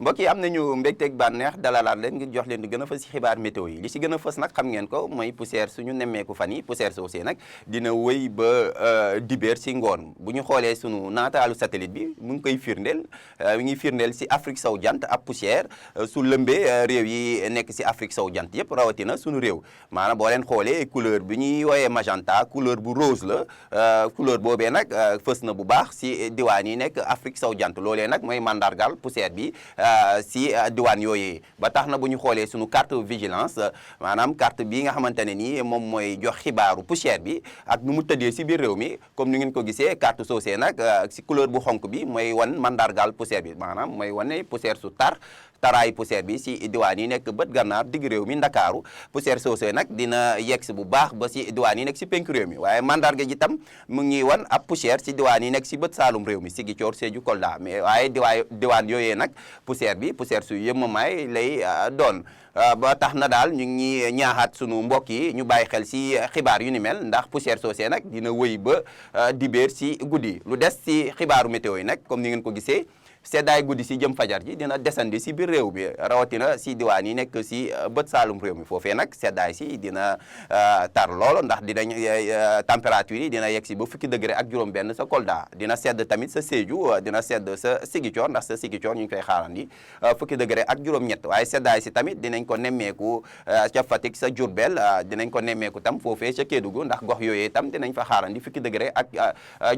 mbokk yi am nañu mbégteeg bànneex dalalaat leen ngir jox leen di gën a fës ci xibaar météo yi li ci gën a fës nag xam ngeen ko mooy poussière suñu nemmeeku fan yi poussière soosé nag dina wëy ba dibéer ci ngoon bu ñu xoolee sunu naataalu satellite bi mu ngi koy firndeel mi ngi firndeel ci Afrique sowu jant ab poussière su lëmbee réew yi nekk ci Afrique sowu jant yëpp rawatina sunu réew maanaam boo leen xoolee couleur bi ñuy wooyee magenta couleur bu rose la couleur boobee nag fës na bu baax ci diwaan yi nekk Afrique sowu jant loolee nag mooy mandargal poussière bi si diwaan yooyee ba tax na bu ñu xoolee sunu carte vigilance maanaam carte bi nga xamante ne nii moom mooy jox xibaaru poussière bi ak nu mu tëddee si biir réew mi comme ni ngeen ko gisee carte soosé nag si couleur bu xonk bi mooy wan mandargal poussière bi maanaam mooy wane poussière su taraayu poussière bi si diwaan yi nekk bët gànnaar digg réew mi ndakaaru poussière soosé nag dina yegg bu baax ba si diwaan yi nekk si penk réew mi waaye mandarga ji tam mu ngi wan ab poussière si diwaan yi nekk si bët saalum réew mi Ziguinchor Sédhiou Kolda mais waaye diwaan yooyee nag poussière bi poussière su yëmmamaay lay doon ba tax na daal ñu ngi ñaaxaat sunu mbokk yi ñu bàyyi xel si xibaar yu ni mel ndax poussière soosé nag dina wëy ba dibéer si guddi lu des si xibaaru météo yi nag comme ni ngeen ko gisee seddaay guddi si jëm fajar ji dina desandi si biir réew bi rawatina si diwaan yi nekk si bët saalum réew mi foofee nag seddaay si dina tar lool ndax dinañ température yi dina yegg si ba fukki degré ak juróom-benn sa Kolda dina sedd tamit sa Sédhiou dina sedd sa Ziguinchor ndax sa Ziguinchor ñu ngi koy xaarandi fukki degré ak juróom-ñett waaye seddaay si tamit dinañ ko nemmeeku ca Fatick sa Diourbel dinañ ko nemmeeku tam foofee ca Kédougou ndax gox yooyee tam dinañ fa xaarandi fukki degré ak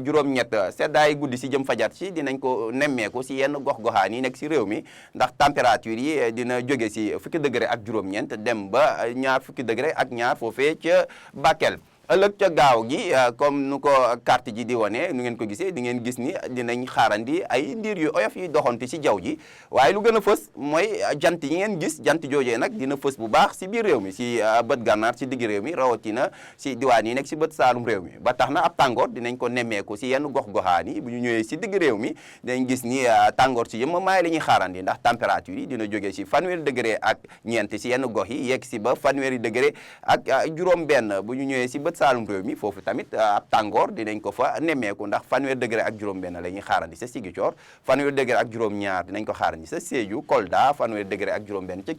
juróom-ñett seddaay guddi si jëm fajar si dinañ ko nemmeeku si yenn gox-goxaan yi nekk si réew mi ndax température yi dina jóge si fukki degré ak juróom-ñeent dem ba ñaar fukki degré ak ñaar foofee ca Bakel ëllëg ca gaaw gi comme nu ko carte ji di wane nu ngeen ko gisee di ngeen gis ni dinañ xaarandi ay ndiir yu oyof yi doxanti si jaww ji waaye lu gën a fës mooy jant yi ngeen gis jant joojee nag dina fës bu baax si biir réew mi si bët gànnaar si digg réew mi rawatina si diwaan yi nekk si bët saalum réew mi ba tax na ab tàngoor dinañ ko nemmeeku si yenn gox-goxaan yi bu ñu ñëwee si digg réew mi dinañ gis ni tàngoor si yëmma maay la ñuy xaarandi ndax température yi dina jógee si fanweeri degré ak ñeent si yenn gox yi yegg si ba fanweeri degré ak juróom-benn bu ñu ñëwee si bët saalum réew mi foofu tamit ab tàngoor dinañ ko fa nemmeeku ndax fanweer degré ak juróom-benn la ñuy xaarandi sa Ziguinchor fanweer degré ak juróom-ñaar dinañ ko xaarandi sa Sédhiou Kolda fanweer degré ak juróom-benn ca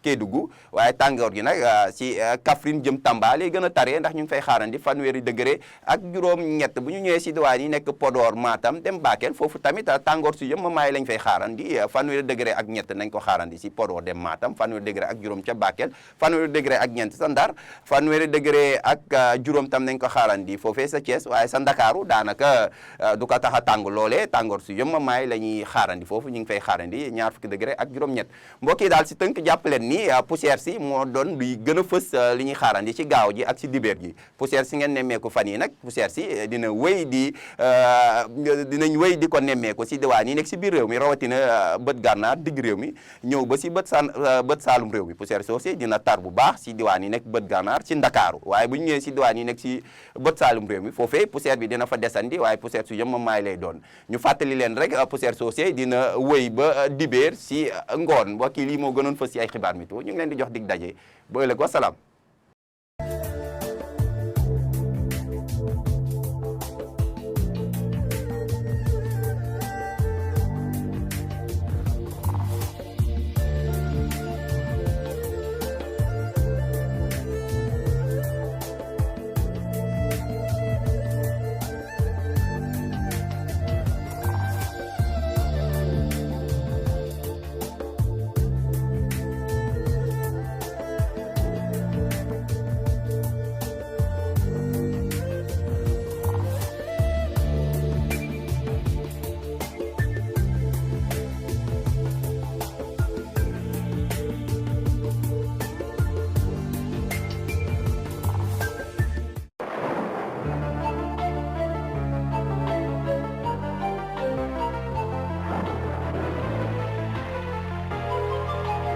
Kédougou waaye tàngoor gi nag si Kaffrine jëm Tamba lay gën a taree ndax ñu ngi fay xaarandi fanweeri degré ak juróom-ñett bu ñu ñëwee si diwaan yi nekk Podor Matam dem Bakel foofu tamit tàngoor su yëmma maay lañ fay xaarandi fanweeri degré ak ñett nañ ko xaarandi si Podor dem Matam fanweeri degré ak juróom ca Bakel fanweeri degré ak ñeent sa Ndar fanweeri degré ak juróom tam nañ ko xaarandi foofee sa Thiès waaye sa Ndakaaru daanaka du ko tax a tàng loolee tàngoor su yëmma maay la ñuy xaarandi foofu ñu ngi fay xaarandi ñaar fukki degré ak juróom-ñett mbokk yi daal si tënk jàpp leen ni poussière si moo doon luy gën a fës li ñuy xaarandi ci gaaw ji ak si dibéer gi poussière si ngeen nemmeeku fan yi nag poussière si dina wéy dinañ wéy di ko nemmeeku si diwaan yi nekk si biir réew mi rawatina bët gànnaar digg réew mi ñëw ba si bët saalum réew mi poussière soosé dina tar bu baax si diwaan yi nekk bët gànnaar ci Ndakaaru waaye bu ñu ñëwee si diwaan yi nekk si bët saalum réew mi foofee poussière bi dina fa desandi waaye poussière su yëmma maay lay doon ñu fàttali leen rek poussière soosé dina wéy ba dibéer si ngoon mbokk yi lii moo gënoon fës si ay xibaar météo ñu ngi leen di jox dig daje ba ëllëg wasalaam